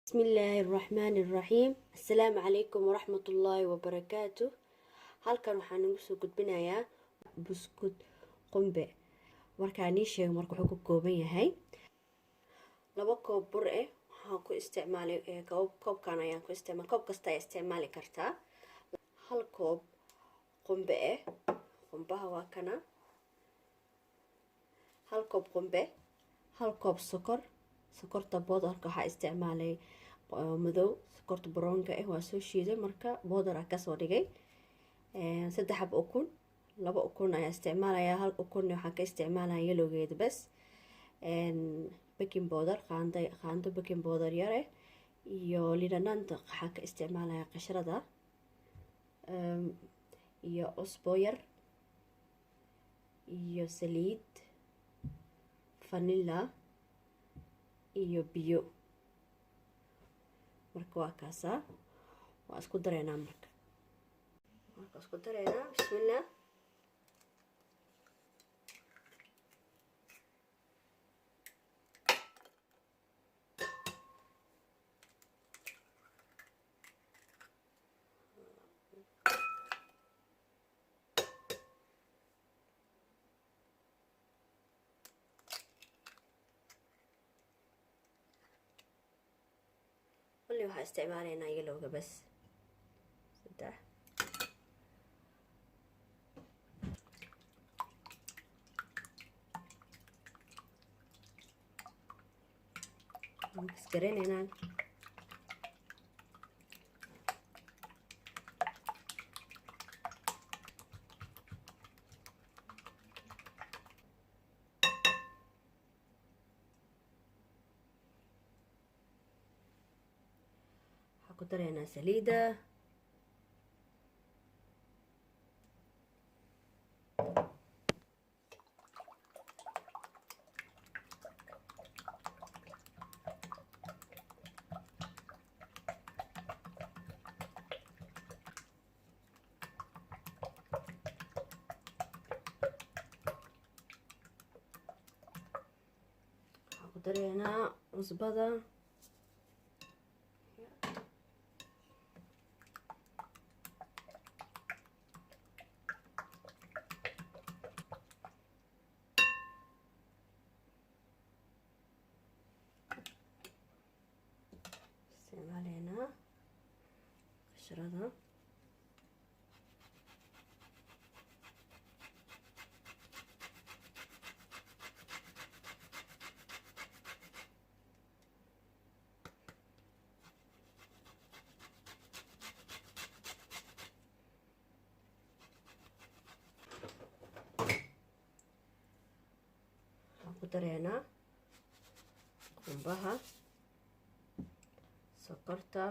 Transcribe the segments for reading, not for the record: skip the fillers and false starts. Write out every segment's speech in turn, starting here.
Bismillaahi raxmaani raxiim. Assalaamu calaykum waraxmatullaahi wabarakaatu. Halkan waxaan ugu soo gudbinayaa buskud qumbe. Markaa nii sheego, marka wuxuu ka kooban yahay 2 koob bur eh. Waxaan ku isticmaalay koobkan ayaan ku isticmaal, koob kasta ayaa isticmaali kartaa. 1 koob qumbe eh, qumbaha waa kana, 1 koob qumbe, 1 koob sokor. Sokorta powderka waxaa isticmaalay madow, sokorta brownka ah waa soo shiiday, marka powder ah kasoo dhigay. 3 xab ukun, laba ukun ayaa isticmaalaya, hal ukun waxaan ka isticmaalaya yellowgeeda bas. Baking powder, qaando qaando baking powder yare, iyo liin dhanaanta waxaan ka isticmaalaya qashrada, iyo cusbo yar, iyo saliid, vanilla iyo biyo. Marka waa kaasaa, waa isku dareynaa. Marka isku dareynaa, bismillah. Kulli waxaa isticmaalaynaa yellowga bas. Saddex mix gareynaynaa. Waxaa ku dareynaa saliida. Waxaa ku dareynaa cusbada. Isticmaaleynaa qashrada. Waxaan ku dareynaa qumbaha, sokorta,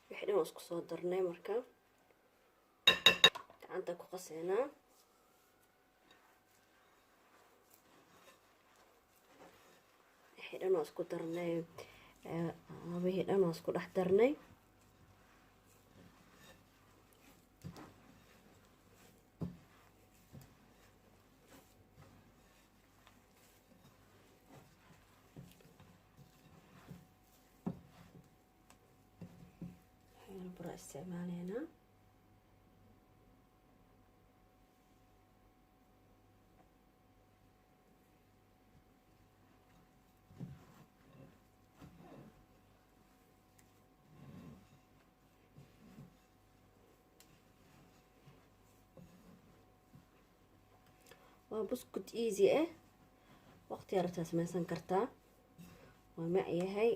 wixii dhan waa isku soo darnay. Marka gacanta ku qaseynaa. Wixii dhan waa isku darnay, wixii dhan waa isku dhex darnay. Bura isticmaaleynaa. Waa buskud easy ah, waqti yartaa samaysan kartaa. Waa macyahay.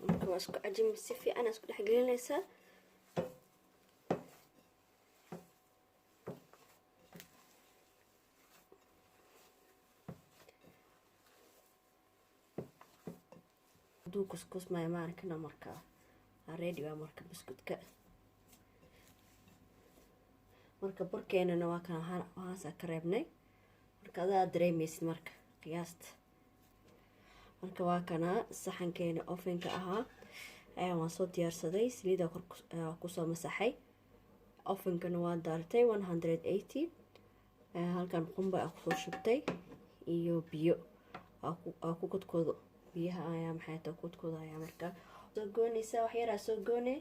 Marka waa isku cajin, si fiican isku dhex gelinaysaa. Haduu kuskusmaya ma arkana. Marka ready waa marka buskudka. Marka burkeenana waa kan, waxaasaa ka reebnay. Marka adaa dareemeysid marka qiyaasta. Marka waa kana saxankeena ovenka ahaa ayaa waan soo diyaarsaday. Saliida kor kusoo masaxay, ovenkana waa daartay 180. Halkan qumba aa kusoo shubtay iyo biyo aa ku kodkoodo. Biyaha ayaa maxay taa kodkooda ayaa. Marka soo goonaysaa, wax yaraa soo goone,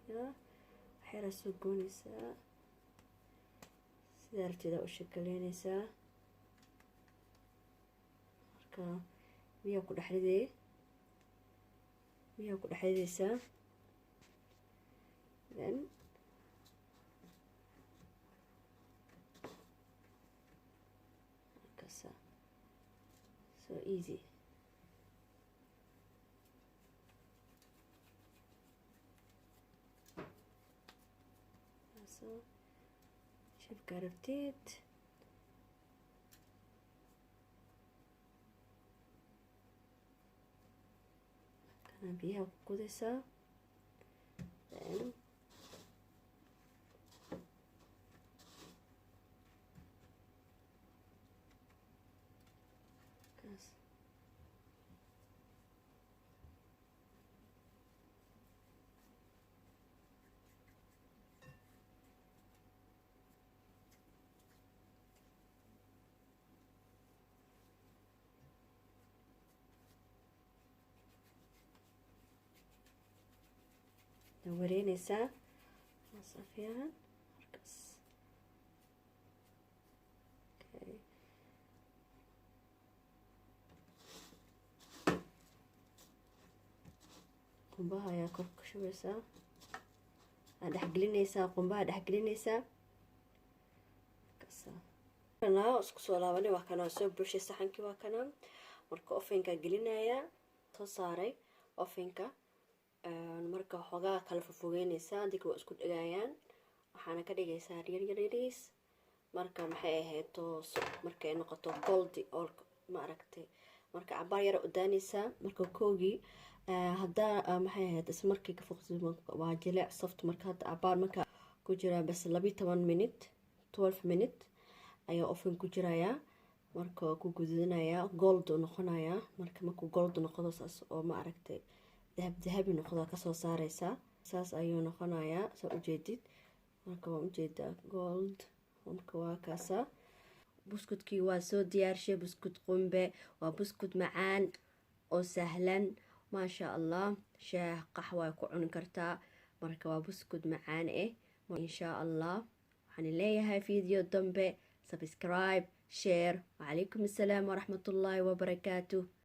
wax yaraa soo goonaysaa, sidaa arteeda u shakaleynaysaa. Marka biyaha ku dhex ridee, biyaha ku dhex ridaysaa. Then markaasa so easy. So shapeka rabtid. Kana biyaha ku gudaysaa. Then kaas wareynaysaa si fiican markaas. Okay. Qumbaha ayaa kor ku shubaysaa, aa dhexgelinaysaa, qumbaha dhexgelinaysaa. Kana isku soo laabanay. Waa kana soo buuxshay saxankii, waa kana. Marka ovenka gelinaya, soo saaray ovenka. Marka xoogaa kala fofogeynaysaa, dika waa isku dhegayaan. Waxaana ka dhigaysaa yar yar yariis. Marka maxay ahayd, markay noqoto goldi oo ma aragtay, marka cabaar yara u daanaysaa. Marka koogii haddaa maxay ahayd, isla markii ka foqsid waa jileec, soft. Marka hadda cabaar marka ku jiraa bas 12 minute, 12 minute ayaa oven ku jirayaa. Marka ku gududinayaa, gold u noqonayaa. Marka markuu gold noqdo, saas oo ma aragtay, dahab dahabi noqdo, kasoo saareysaa. Saas ayuu noqonayaa, saa ujeedid. Marka waan ujeedaa gold. Marka waa kaasaa buskudkii, waa soo diyaarshay buskud qumbe. Waa buskud macaan oo sahlan, maasha Allah. Shaah, qaxwa ay ku cuni kartaa. Marka waa buskud macaan eh. Insha Allah waxaan leeyahay video dambe, subscribe, share. Wacalaykum assalaam waraxmatullaahi wabarakaatu.